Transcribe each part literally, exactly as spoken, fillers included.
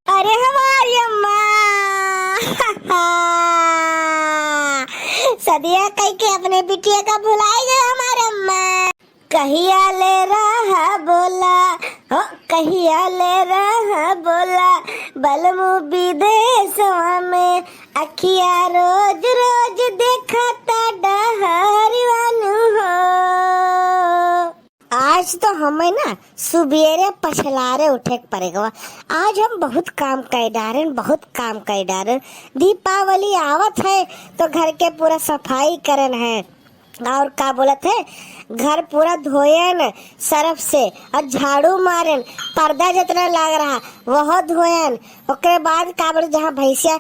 अरे हमारी अम्मा, सदिया कह के अपने बिटिया का भुलाई गए हमारे अम्मा। कहिया ले रहा बोला, हो, कहिया ले रहा बोला, बलमू विदेशवा में, अखिया रोज रोज देखता डहरवानू हो। आज तो हमें ना सुबेरे पछलारे उठे के पड़ेगा। आज हम बहुत काम कर डारेन, बहुत काम कर डारेन। दीपावली आवत है तो घर के पूरा सफाई करन है। और का बोलत है, घर पूरा धोयन सर्फ से और झाड़ू मारेन, पर्दा जितना लाग रहा वह धोयन। ओकरे बाद का बोले, जहाँ भैंसिया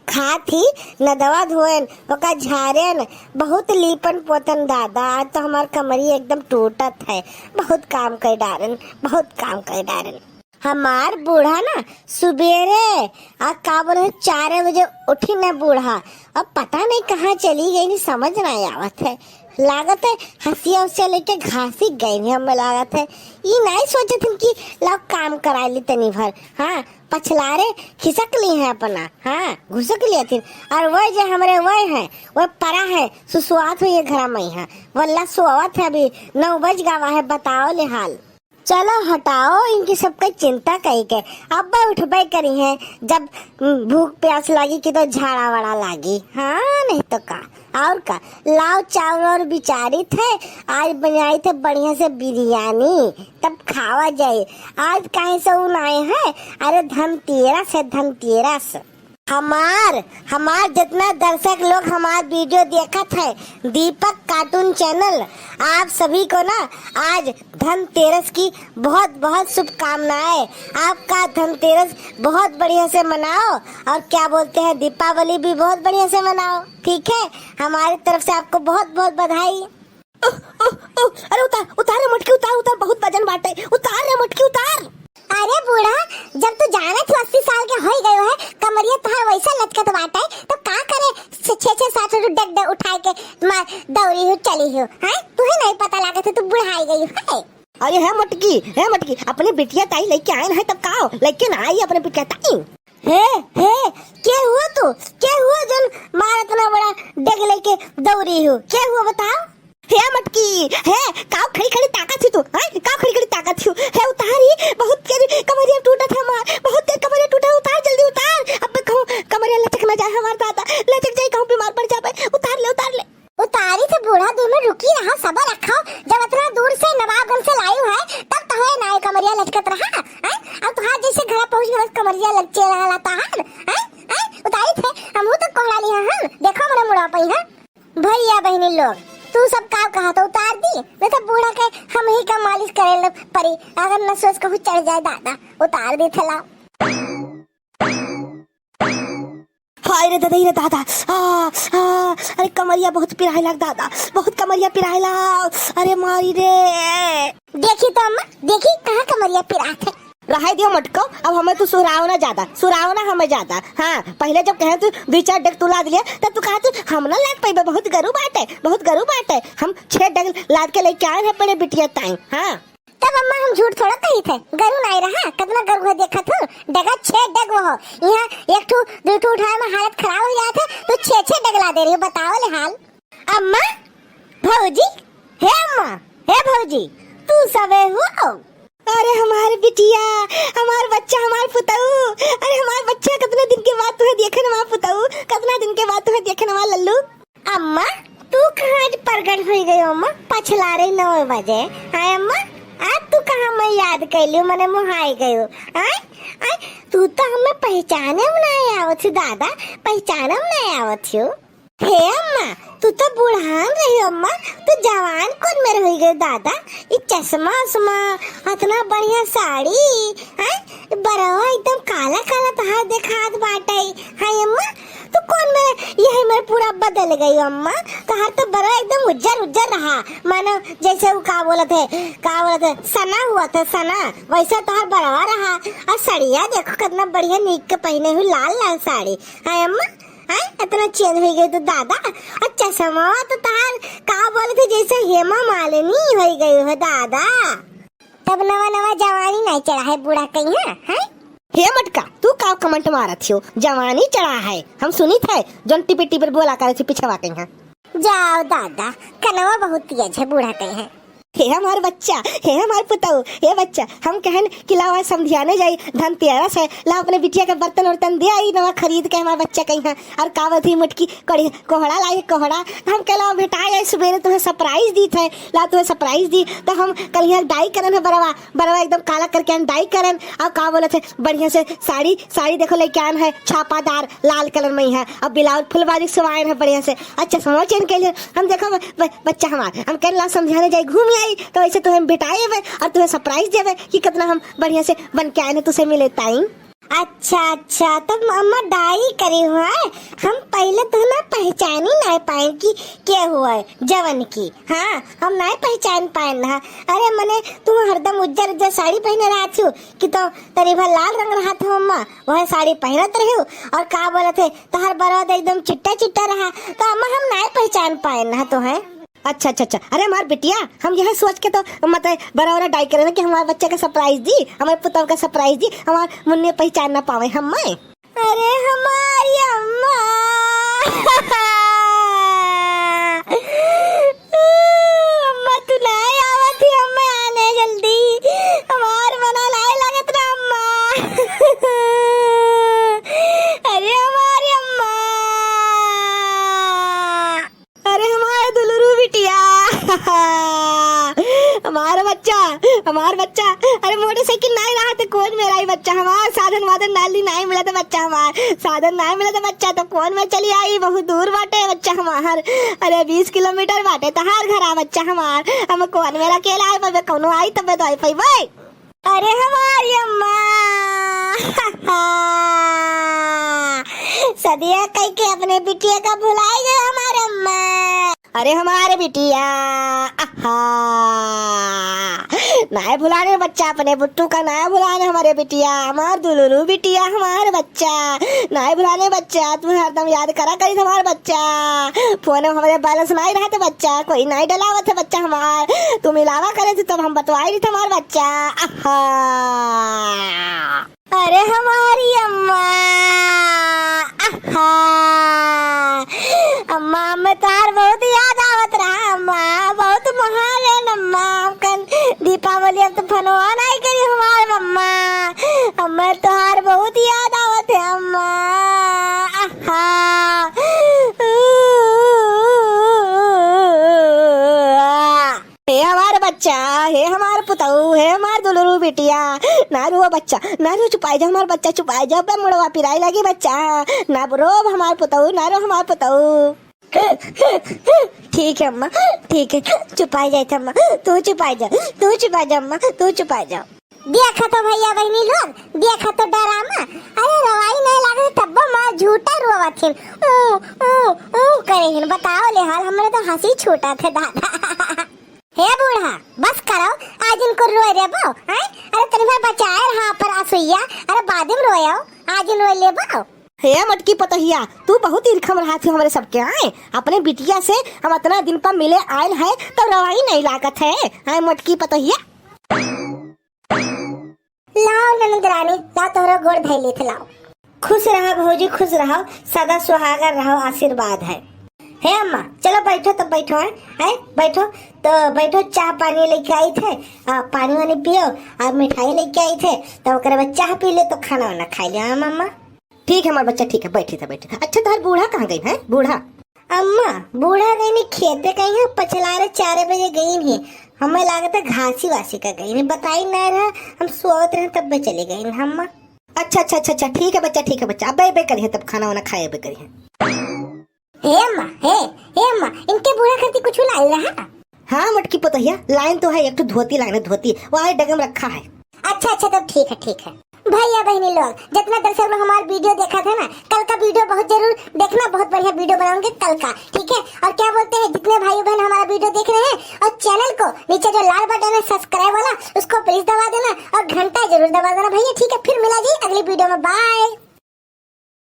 खात ही नदवा धोएन, ओका झारेन, बहुत लीपन पोतन दादा। आज तो हमार कमरी एकदम टूटत है, बहुत काम कर डारेन, बहुत काम कर डारेन। हमार बूढ़ा ना सुबेरे आ का बोले चार बजे उठी ना बूढ़ा, अब पता नहीं कहाँ चली गई, नहीं समझ नहीं आवत है। लागत है हंसिया उसिया लेके घासी गई नहीं, हमें लागत है। ई नहीं सोचत हन कि लाओ काम करा ली तनी भर। हाँ, पछलारे खिसक ली हैं अपना, हाँ, घुसक लिया थी। और वह जे हमरे वह हैं, वह परा है, सुसुआत हुई है घर में, हाँ, वल्ला सोवत है, अभी नौ बज गवा है, बताओ ले हाल। चलो हटाओ इनकी सबके चिंता कही के, अब उठबे करी है, जब, हम्म, भूख प्यास लागी कि तो झाड़ा वाड़ा लागी, हाँ, नहीं तो का। और का, लाओ चावल और बिचारित है, आज बनाई थे बढ़िया से बिरयानी, तब खावा जाए। आज काहे से उनाए है? अरे धनतेरस है, धनतेरस। हमार, हमार जितना दर्शक लोग हमार वीडियो देखत है, दीपक कार्टून चैनल, आप सभी को ना आज धनतेरस की बहुत बहुत शुभकामनाएं। आपका धनतेरस बहुत बढ़िया से मनाओ और क्या बोलते हैं, दीपावली भी बहुत बढ़िया से मनाओ। ठीक है, हमारी तरफ से आपको बहुत बहुत बधाई। उह, उह, उह, अरे उतार, उतार रे मटकी, उतार, उतार, बहुत वजन बाटे, उतार रे मटकी, उतार। अरे बूढ़ा, जब तू जाने तू अस्सी साल के होई गयो है, कमरिया तोहार वैसा लचकत बाटे, तो का करे छे, छे, छे, सात ठो डेग, डेग उठाए के मार दौड़ी हो, चली हो, हैं? तुहे नहीं पता लागत है, तू बुढ़ाई गई है। अरे हे मटकी, हे मटकी, अपने बिटिया ताई लेके आए ना है, तब का हो? लेके ना आई अपने बिटिया ताई। हे, हे, के हुआ तू? के हुआ जौन मार इतना बड़ा डेग लेके दौड़ी हो? के हुआ बताओ? हे मटकी, हे, काव खड़ी खड़ी ताकत ही तू, हैं? काव खड़ी खड़ी ताकत ही? हे उतारी, बहुत तेज कमरिया टूटत है हमार, बहुत तेज कमरिया टूटत है, उतार जल्दी उतार। अब कहूँ कमरिया लचक ना जाए हमार दादा, लचक जाए कहूँ बीमार पड़ जाबे, उतार ले, उतार ले। उतारी से बूढ़ा, दो मिनट रुकी रहा, सबर रखो। जब इतना दूर से नवाबगंज से लायू है, तब तोहे नाय कमरिया लचकत रहा, हैं? अब तोहार जैसे घर पहुँच गए, बस कमरिया लचके रहा तोहार, हैं? हैं? उतारी थे, हमहू तो कोहड़ा लिहा हम, देखो मने मुड़ा पई है। भैया बहिनी लोग, तू सब का कहा तो उतार दी, नहीं तो बूढ़ा के हम ही का मालिश करे ल परी, अगर नस वस कहूँ चढ़ जाए दादा, उतार दी थेला। हाय रे दादा, रे दादा, आ, आ, अरे कमरिया बहुत पिराए लाग दादा, बहुत कमरिया पिराए लाग, अरे मारी रे। देखी तो अम्मा, देखी कहाँ कमरिया पिरात है। रहाई दियो मटको, अब हमें तू सुहराओ ना ज्यादा, सुहराओ ना हमें ज्यादा। हाँ, पहले जब कहे तू दुई चार डेग तू लाद लिया, तब तू कहा तू हम ना लाद पाइबे, बहुत गरू बाटे, बहुत गरू बाटे। हम छह डेग लाद के लेके आए हैं अपने बिटिया ताई। हाँ। तब अम्मा हम झूठ थोड़ा कही थे, गरू नाई रहा, कितना गरू है देखा तू, डेगा छह डेग वो हो। यहाँ एक ठू, दो ठू उठाए में हालत खराब हो जात है, तो छह छह डेग ला दे रही हो, बताओ ले हाल। अम्मा, भौजी, हे अम्मा, हे भौजी, तू सबे हो? अरे हमार बिटिया, हमार बच्चा, हमार पुतऊ, अरे हमार बच्चा, कितना दिन के बाद तुहे देखे हमार पुतऊ, कितना दिन के बाद तुहे देखे हमार लल्लू। अम्मा, तू कहाँ आज प्रगट हुई गई अम्मा? पछला रही नौ बजे। हाँ अम्मा, आज तू कहाँ मैं याद कैली, मने मुहाई गयो। आय, आय, तू तो हमें पहचाने में नहीं आवत हो दादा, पहचाने में नहीं आवत हो। हे अम्मा, तू तो बुढ़ान रही अम्मा, तू जवान कौन में रह गई दादा? ई चश्मा उश्मा, इतना बढ़िया साड़ी, हैं? बरवा एकदम काला काला तहार देखात बाटे। हैं अम्मा, तू कौन में, यही में पूरा बदल गई अम्मा। तहार तो बरवा एकदम उज्जर उज्जर रहा, मानो जैसे वो का बोलत है, का बोलत है, सना हुआ था सना, वैसा तहार बरवा रहा। और सड़िया देखो कितना बढ़िया नीक के पहने हुई लाल लाल साड़ी। हैं अम्मा, हैं? इतना change हो गई तो दादा। और चश्मा तो तार का बोले थे जैसे हेमा मालिनी हो गई हो दादा। तब नवा नवा जवानी नहीं चढ़ा है बूढ़ा कहीं, हैं? हे मटका, तू का अब comment मारत हियो, जवानी चढ़ा है, हम सुनित है, जौन टिपिर टिपिर बोला करे थी पिछवा कहीं है। जाओ दादा, कनवा बहुत तेज है, बूढ़ा कहीं है। हे हमार बच्चा, हे हमार पुतऊ, हे बच्चा, हम कहन कि लाओ आज समधियाने जाई, धनतेरस है, लाओ अपने बिटिया के बर्तन उर्तन दे आई नवा खरीद के हमार बच्चा कहीं है। और का बोलत ही मोटकी, कड़ी कोहड़ा लाई, कोहड़ा। हम कहे लाओ भेटा जाए, सुबेरे तुम्हें surprise दीत है, लाओ तुम्हें surprise दी। तो हम कल यहाँ dye करन है बरवा, बरवा एकदम काला करके हम dye करन। और का बोलत है, बढ़िया से साड़ी, साड़ी देखो लेके आन है छापादार लाल colour में है, और blouse full बाजू सिवायन है बढ़िया से, और चश्मा change के लिए हम देखो ब-, ब-, बच्चा हमार, हम कहे ला समधियाने जाई, घूम आई, तो वैसे तो हम भेटाए बे और तुम्हें surprise देवे कि कितना हम बढ़िया से बन के आए हैं तुसे मिले ताई। अच्छा, अच्छा, तब अम्मा dye करी हुआ है, हम पहले तो ना पहचानी ना पाए कि के हुआ है जवन की, हाँ, हम ना पहचान पाए ना। अरे मने तुम हरदम उज्जर उज्जर साड़ी पहने रहती हो कि तो तनी भर लाल रंग रहत हो अम्मा, वह साड़ी पहनत रही हो। और का बोलत है, तोहर बरवा तो एकदम चिट्टा चिट्टा रहा, तो अम्मा हम ना पहचान पाए ना तो है। अच्छा, अच्छा, अच्छा। अरे हमार बिटिया, हम यह सोच के तो मत बरौरा dye करे ना कि हमार बच्चा का surprise दी, हमारे पुतव का surprise दी, हमार मुन्ने पहचान ना पावे हम मैं। अरे हमारी अम्मा। अम्मा तू ना आवत ही, अम्मा आने जल्दी, हमार मना लाए लागत ना अम्मा। अरे हमारी अम्मा। अरे हमार दुलुरु बिटिया, हमार बच्चा, हमार बच्चा। अरे मोटरसाइकिल नाई रहा तो कौन मेरा ही बच्चा हमार, साधन वाधन नाली नाई मिला तो बच्चा हमार, साधन नाई मिला तो बच्चा तो कौन में चली आई, बहुत दूर बाटे बच्चा हमार। अरे बीस किलोमीटर बाटे तहार घर आ बच्चा हमार, हम कौन मेरा अकेला आई पावे, कौनो आई तबे तो आई पाई भाई। अरे हमारी अम्मा। सदिया कह के अपने बिटिया का भुलाई गए हमारे अम्मा। अरे हमारे बिटिया, आहा। नाय भुलाने बच्चा अपने बुट्टू का, नाय भुलाने हमारे बिटिया, हमार दुलुरु बिटिया, हमार बच्चा। नाय भुलाने बच्चा, तू हरदम याद करा करी हमार बच्चा। फोन में हमारे balance नाय रहत बच्चा, कोई नाय डलावत है बच्चा हमार। तू मिलावा करे थे तब हम बतवाई रही हमार बच्चा। आहा। अरे हमारी अम्मा, आहा। अम्मा, हमें तोहार बहुत याद आवत रहा अम्मा, बहुत महान है अम्मा। हमकन दीपावली अब तो फनवा नहीं करी हमार अम्मा, हमें तोहार बहुत याद आवत है अम्मा। आहा। हे हमार बच्चा, हे हमार पुतऊ, हे हमार दुलरू बिटिया, ना रो बच्चा, ना रो, चुपाई जा हमार बच्चा, चुपाई जा, बे मुड़वा पिराई लगी बच्चा, ना रो हमार पुतऊ, ना रो हमार पुतऊ। ठीक है अम्मा, ठीक है, चुपाई जाए थे अम्मा, तू चुपाई जा, तू चुपाई जा अम्मा, तू चुपाई जा। देखा तो भैया बहनी लोग, देखा तो डरामा। अरे रवाई नहीं लागे तब्बो माँ झूठा रोवत हिन। ऊ, ऊ, ऊ करे हिन। बताओ ले हाल, हमरे तो हँसी छूटा थे दादा। हे बूढ़ा, बस करो, आज इनको रोए रे बो, हैं? अरे तनी भर बचाए रहा पर असुइया, अरे बाद में रोयो, आज इन रोए ले बो। हे मोटकी पतोहिया, तू बहुत ईर्खा में रहत हो हमरे सबके, आए? अपने बिटिया से हम अतना दिन पर मिले आयल है, तो रवाई नहीं लागत है, आए मोटकी पतोहिया? लाओ ननद रानी, लाओ तोहरो गोड़ धइले थे, लाओ। खुश रहा भौजी, खुश रहो, सदा सुहागन रहो, आशीर्वाद है। हे अम्मा, चलो बैठो तो बैठो, हैं? हैं? बैठो तो बैठो, चाह पानी लेके आई थे, आ, पानी वानी पियो, आ, मिठाई लेके आई थे, तो ओकरे बाद चाह पी ले तो खाना वाना खाई ले, हाँ मम्मा? ठीक है हमार बच्चा, ठीक है, बैठी था, बैठी। अच्छा, तोहर बूढ़ा कहाँ गई है, बूढ़ा? अम्मा, बूढ़ा गई नहीं, खेते गई है, पछलारे चार बजे गई नहीं, हमें लागत है घासी वासी का गई नहीं, बताई ना रहा, हम सोवत रहे तब बे चली गई नहीं अम्मा। अच्छा, अच्छा, अच्छा, अच्छा, ठीक है बच्चा, ठीक है बच्चा, अब बे करी है तब खाना वाना खाए बे करी है। हे अम्मा, हे, हे अम्मा, इनके बूढ़ा खातिर कुछ लाई रहा? हाँ मोटकी पतोहिया, लाइन तो है, एक ठो धोती लाइन है, धोती, वो आए डगम रखा है। अच्छा, अच्छा, तब ठीक है, ठीक है। भैया बहनी लोग, जितना दर्शक लोग हमारा video देखा था ना, कल का video बहुत जरूर देखना, बहुत बढ़िया video बनाऊंगे कल का, ठीक है? और क्या बोलते हैं, जितने भाई बहन हमारा video देख रहे हैं और channel को नीचे जो लाल button है subscribe वाला, उसको please दबा देना और घंटा जरूर दबा देना भैया, ठीक है? फिर मिला जी अगली video में, bye।